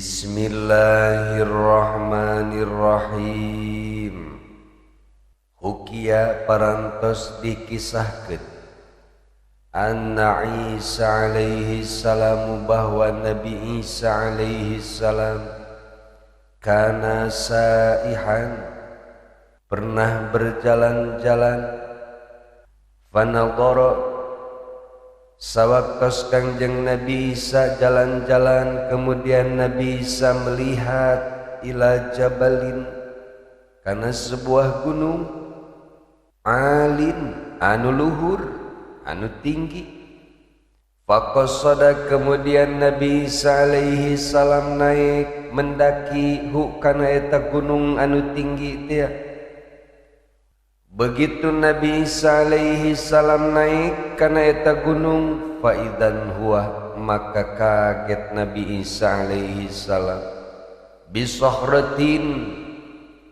Bismillahirrahmanirrahim. Hukiya parantos dikisahkeun anna Isa alaihi salam, bahwa Nabi Isa alaihi salam, kana saihan, pernah berjalan-jalan. Fanadhara, sawaktos Kangjeng Nabi Isa jalan-jalan, kemudian Nabi Isa melihat ila jabalin, karena sebuah gunung, alin, anu luhur, anu tinggi. Faqasada, kemudian Nabi Isa alaihi salam naik, mendaki, hu, kana eta gunung anu tinggi teh. Begitu Nabi Isa alaihi salam naik kana eta gunung, faidan huwa, maka kaget Nabi Isa alaihi salam, bisohratin,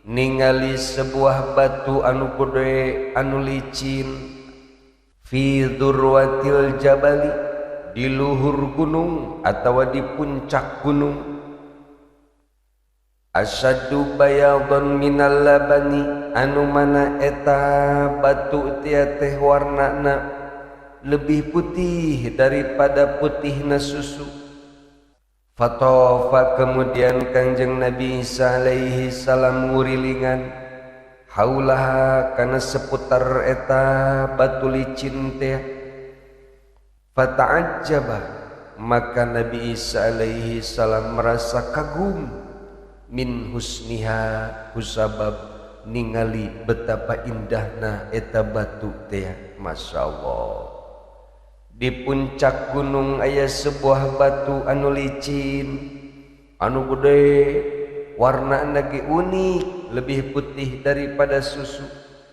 ningali sebuah batu anu gede, anu licin, fi dzurwatil jabali, di luhur gunung atau di puncak gunung, asyaddu bayadhan minal labani, anu mana eta batu tia teh warnana lebih putih daripada putihna susu. Fatofa, kemudian Kangjeng Nabi Isa alaihi salam ngurilingan, haulaha, kana seputar eta batu licin teh. Fata'ajjaba, maka Nabi Isa alaihi salam merasa kagum, min husniha, kusabab ningali betapa indahna eta batu teh. Masya Allah, di puncak gunung aya sebuah batu anu licin, anu gede, warna lagi unik, lebih putih daripada susu.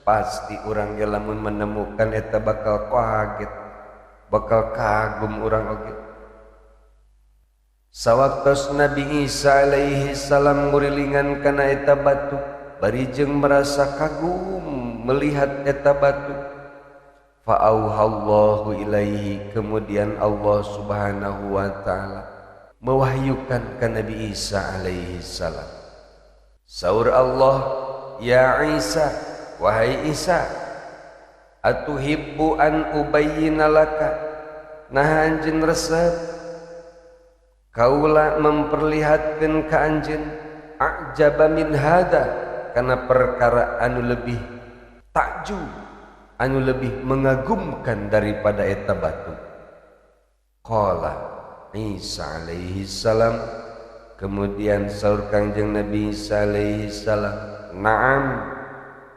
Pasti orang yang lamun menemukan eta bakal kaget, bakal kagum orang oge. Sawaktos Nabi Isa alaihi salam ngurilingan kana eta batu, bari jeung merasa kagum melihat eta batu, fa'auhallahu ilaihi, kemudian Allah Subhanahu wa taala mewahyukan ke Nabi Isa alaihi salam. Saur Allah, ya Isa, wahai Isa, atuhibbu an ubayyina laka, nah anjeun resep kaula memperlihatkan ka anjeun, a'jaba min hada, karena perkara anu lebih takjub, anu lebih mengagumkan daripada eta batu. Qala Isa alaihi salam, kemudian saur Kangjeng Nabi Isa alaihi salam, na'am,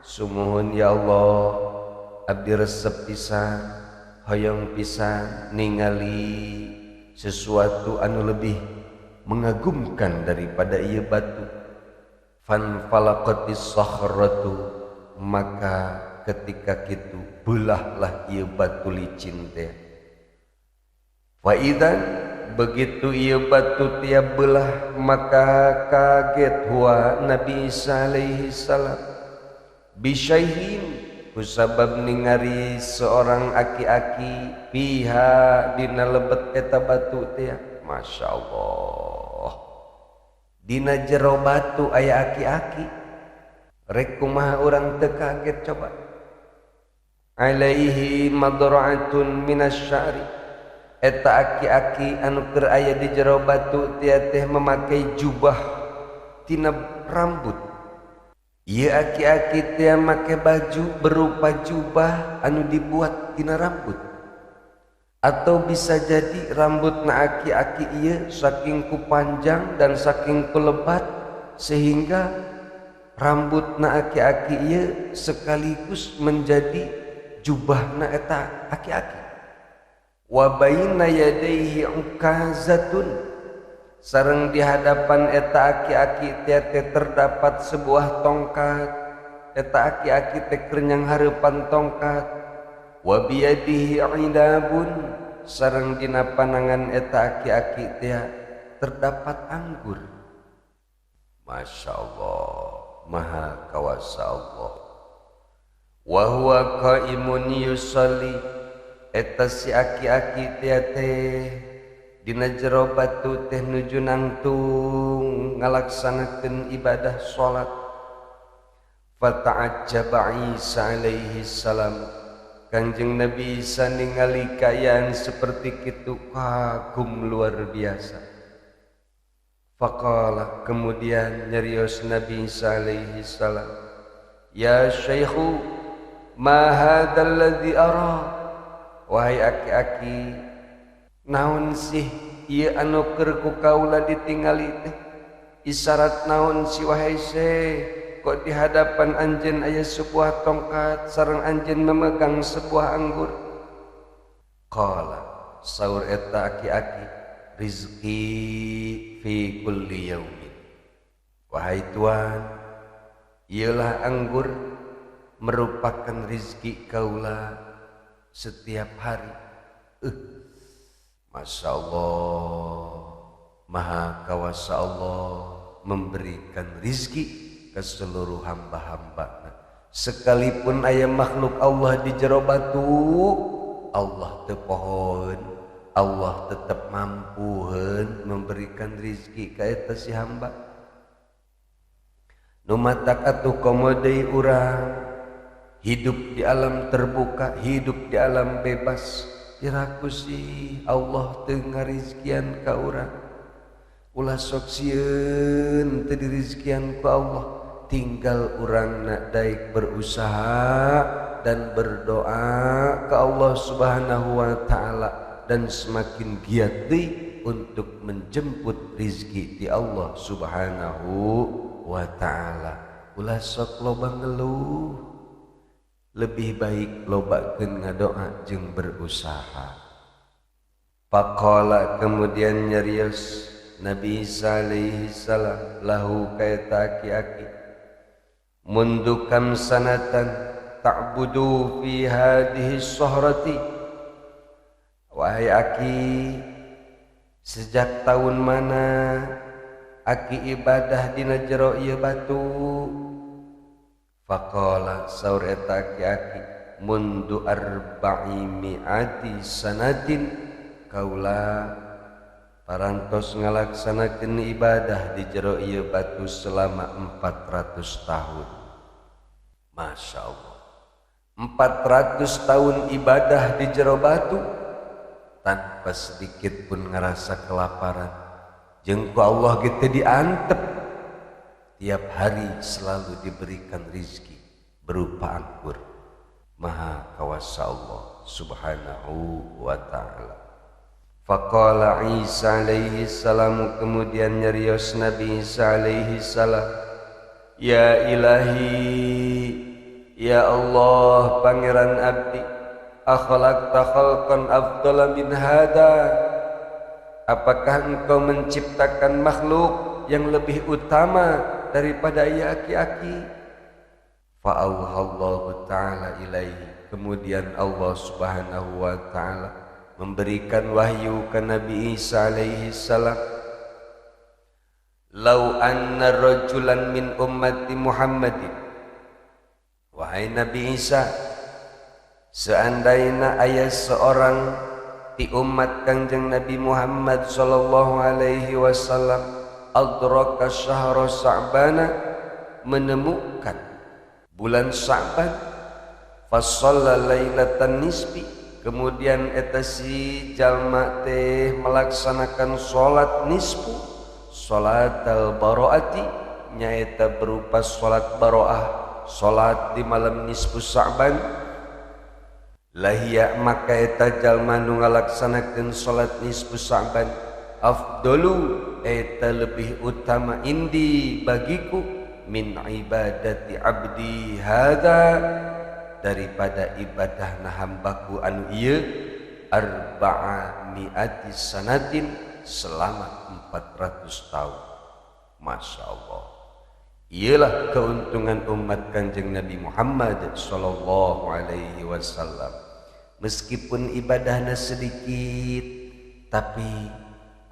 sumuhun ya Allah, abdi resep pisan, hoyong pisan ningali sesuatu anu lebih mengagumkan daripada ieu batu. Fan falaqatis sakhratu, maka ketika kitu belahlah ieu batu licin teh. Fa idzan, begitu ieu batu tiap belah, maka kaget huwa Nabi Isa alaihi salam, bisyaihin, kusabab ningari seorang aki-aki, fiha, dina lebet eta batu teh. Masya Allah, dina jero batu aya aki-aki, rek kumaha urang teu kaget coba? Alaihi madra'atun minasya'ri, eta aki-aki anu keur aya di jero batu teh teh memakai jubah tina rambut. Ieu aki-aki teh make baju berupa jubah anu dibuat tina rambut, atau bisa jadi rambut na aki-aki ieu saking ku panjang dan saking ku lebat sehingga rambut na aki-aki ieu sekaligus menjadi jubahna eta aki-aki. Wa baina yadayhi ukazatun, sareng di hadapan eta aki-aki teh terdapat sebuah tongkat. Eta aki-aki teh keur nyanghareupan tongkat. Wa biyadihi idabun, sareng dina panangan eta aki-aki teh terdapat anggur. Masya Allah, maha kawasa Allah. Wa huwa qaimun yusalli, eta si aki-aki teh teh dina jero batu teh nuju nangtung ngalaksanakeun ibadah salat. Fata'ajjaba Isa alaihi salam, Kangjeng Nabi Isa ningali kaayaan seperti kitu kagum luar biasa. Faqala, kemudian nyarios Nabi Isa alaihi salam, ya syaikhu ma hadzal ladzi ara, wahai aki-aki naon sih ieu anu keur ku kaula ditingali teh, isyarat naon sih wahai syekh, kok di hadapan anjeun aya sebuah tongkat sareng anjeun memegang sebuah anggur. Qala, saur eta aki-aki, rizqi fi kulli yaumin, wahai tuan, ialah anggur merupakan rizki kaula setiap hari. Masya Allah, maha kawasa Allah memberikan rizki ke seluruh hamba-hamba. Sekalipun aya makhluk Allah di jero batu, Allah teu pohoeun, Allah tetap mampuheun memberikan rizki ka eta si hamba. Nu matak atuh komo deui urang hidup di alam terbuka, hidup di alam bebas, piraku sih Allah teu ngarizkian ka urang. Ulah sok sieun teu dirizkian ku Allah, tinggal urang nak daek berusaha dan berdoa ke Allah Subhanahu wa taala dan semakin giat deui untuk menjemput rizki di Allah Subhanahu wa taala. Ulah sok loba ngeluh, lebih baik lobakeun ngadoa jeung berusaha. Faqala, kemudian nyarios Nabi Isa alaihi salam lahu ka eta aki-aki, mundu kam sanatan ta'budu fi hadhihi sohrati, wahai aki, sejak tahun mana aki ibadah dina jero ieu batu? Faqala, saur eta aki-aki, mundu arba'i mi'ati sanatin, kaula parantos ngalaksanakeun ibadah di jero ieu batu selama 400 tahun. Masya Allah, 400 tahun ibadah di jero batu tanpa sedikit pun ngerasa kelaparan. Jeung ku Allah gitu diantep, tiap hari selalu diberikan rizki berupa anggur. Maha kawasa Allah Subhanahu wa ta'ala. Faqala Isa alaihi salam, kemudian nyarios Nabi Isa alaihi salam, ya ilahi, ya Allah pangeran abdi, akhlaqta khalqan afdala min hada, apakah engkau menciptakan makhluk yang lebih utama daripada ia aki-aki? Fa'auhallahu ta'ala ilaihi, kemudian Allah Subhanahu wa ta'ala memberikan wahyu ke Nabi Isa alaihi salam, lau anna rajulan min ummati Muhammadin, wahai Nabi Isa, seandainya ayah seorang di umat Kangjeng Nabi Muhammad sallallahu alaihi wasallam adraka syahra Sa'bana, menemukan bulan Sa'ban, fasalla lailatan nisbi, kemudian eta si jalma teh melaksanakan salat nisfu, salat al-baro'ati, nyaeta berupa salat baro'ah, salat di malam nisfu Sa'ban. Lahia, maka eta jalma nu ngalaksanakeun salat nisfu Sa'ban afdalu, eta lebih utama indi bagiku min ibadati abdi hadza, daripada ibadah hambaku anu ieu arba'a mi'ati sanatin, selama 400 tahun. Masya Allah, ialah keuntungan umat Kanjeng Nabi Muhammad sallallahu alaihi wasallam. Meskipun ibadahnya sedikit, tapi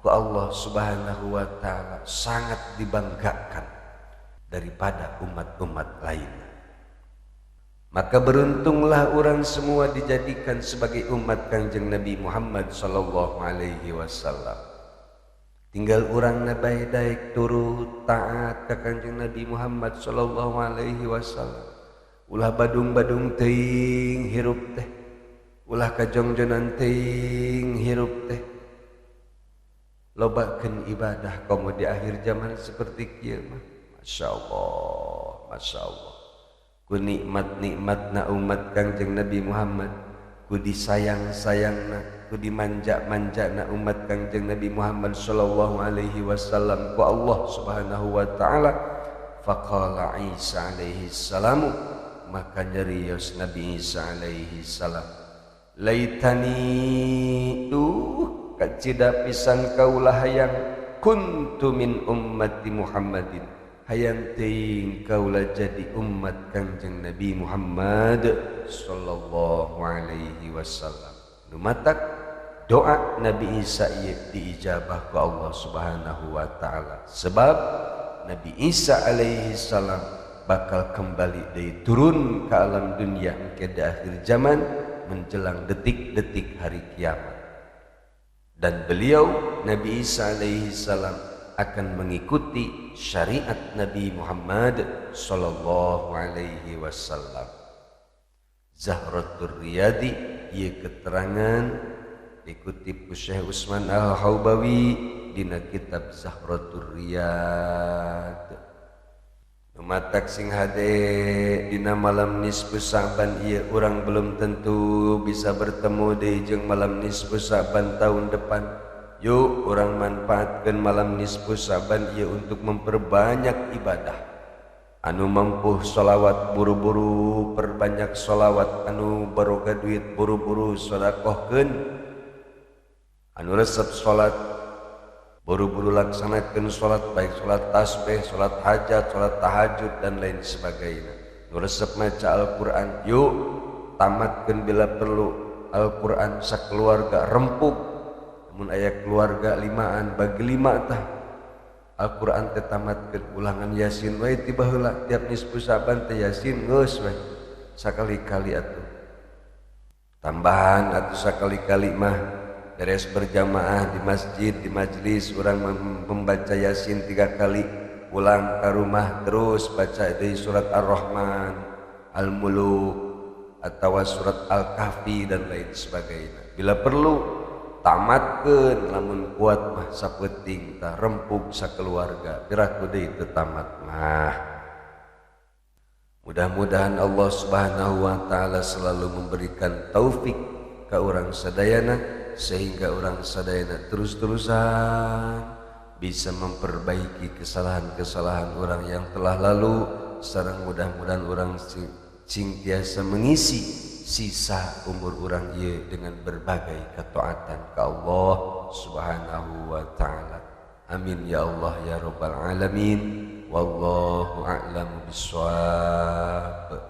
ku Allah Subhanahu wa ta'ala sangat dibanggakan daripada umat-umat lainnya. Maka beruntunglah orang semua dijadikan sebagai umat Kangjeng Nabi Muhammad sallallahu alaihi wasallam. Tinggal orang nabai daek turut taat ka Kangjeng Nabi Muhammad sallallahu alaihi wasallam. Ulah badung-badung teuing hirup teh. Ulah kajongjonan teuing hirup teh. Lobakeun ibadah komo di akhir zaman seperti kieu mah. Masya Allah, Masya Allah. Ku nikmat-nikmatna umat Kangjeng Nabi Muhammad, ku disayang-sayangna, ku dimanja-manjana umat Kangjeng Nabi Muhammad sallallahu alaihi wasallam ku Allah Subhanahu wa taala. Faqala Isa alaihi salamu, maka nyarios Nabi Isa alaihi salam, laitani duh kacida pisan kaula hayang kuntu min ummati Muhammadin, hayang teuing kaula jadi umat Kangjeng Nabi Muhammad sallallahu alaihi wasallam. Nu matak doa Nabi Isa ieu diijabah ku Allah Subhanahu wa taala, sebab Nabi Isa alaihi salam bakal kembali deui turun ke alam dunia engke di akhir zaman menjelang detik-detik hari kiamat. Dan beliau Nabi Isa alaihi salam akan mengikuti syariat Nabi Muhammad sallallahu alaihi wasallam. Zahratur Riyadi ieu keterangan dikutip ku Syekh Utsman Al-Haubawi dina kitab Zahratur Riyad. Matak sing hade dina malam nisfu Sa'ban ieu urang belum tentu bisa bertemu deui jeung malam nisfu Sa'ban tahun depan. Yuk urang manfaatkan malam nisfu Sa'ban ieu untuk memperbanyak ibadah. Anu mampu sholawat buru-buru perbanyak sholawat, anu baroga duit buru-buru sedekahkeun, anu resep sholat buru-buru laksanakan sholat, baik sholat tasbih, sholat hajat, sholat tahajud dan lain sebagainya. Nu resep maca Al-Quran, yuk tamatkan bila perlu Al-Quran sakeluarga rempuk. Namun aya keluarga limaan bagi lima tah Al-Quran teh tamatkeun, ulangan Yasin wae ti baheula tiap nisfu Sa'ban teh Yasin geus we sakali-kali atuh. Tambahan atuh sakali-kali mah beres berjamaah di masjid, di majlis orang membaca Yasin 3 kali, pulang ke rumah terus baca dari surat Ar-Rahman, Al-Muluk atau surat Al-Kahfi dan lain sebagainya. Bila perlu tamatkeun, lamun kuat mah sapeuting tah rempug sakeluarga piraku deui teu tamat mah. Mudah-mudahan Allah Subhanahu wa taala selalu memberikan taufik ka urang sadayana sehingga orang sadayana terus-terusan bisa memperbaiki kesalahan-kesalahan orang yang telah lalu, sareng mudah-mudahan orang sing tiasa mengisi sisa umur orang ieu dengan berbagai ketaatan ka Allah Subhanahu wa taala. Amin ya Allah ya rabbal alamin. Wallahu a'lamu bissawab.